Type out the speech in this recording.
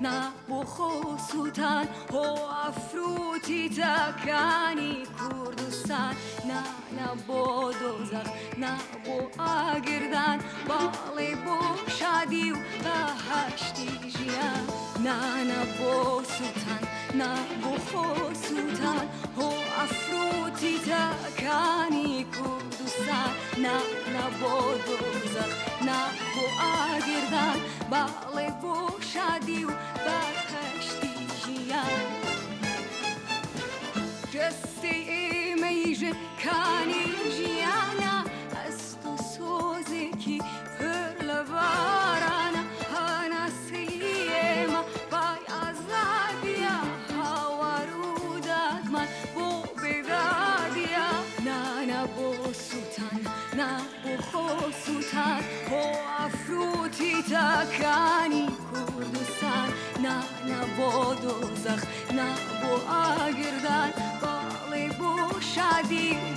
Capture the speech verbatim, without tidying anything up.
Na bo xosûtan ho afrûtî tekanî Kurdistan. Na, na bo dozex, na bo agirdan, balê bo şadî û beheştî jiyan. Na, na bo sûtan, na bo xosûtan ho afrûtî tekanî Kurdistan. Na, na bo dozex, na bo agirdan, balê bo şadî û beheştî jiyan. Destê êmeyî ji kanî jiyana, est û sozekî pir li barana, hanasî êma pay azadiya, hawar û dadman bo bêdadiya. Na, na bo sûtan, na bo xosûtan ho afrûtî tekanî Kurdistan. Na, na bo dozex, na bo agirdan, balê bo şadî û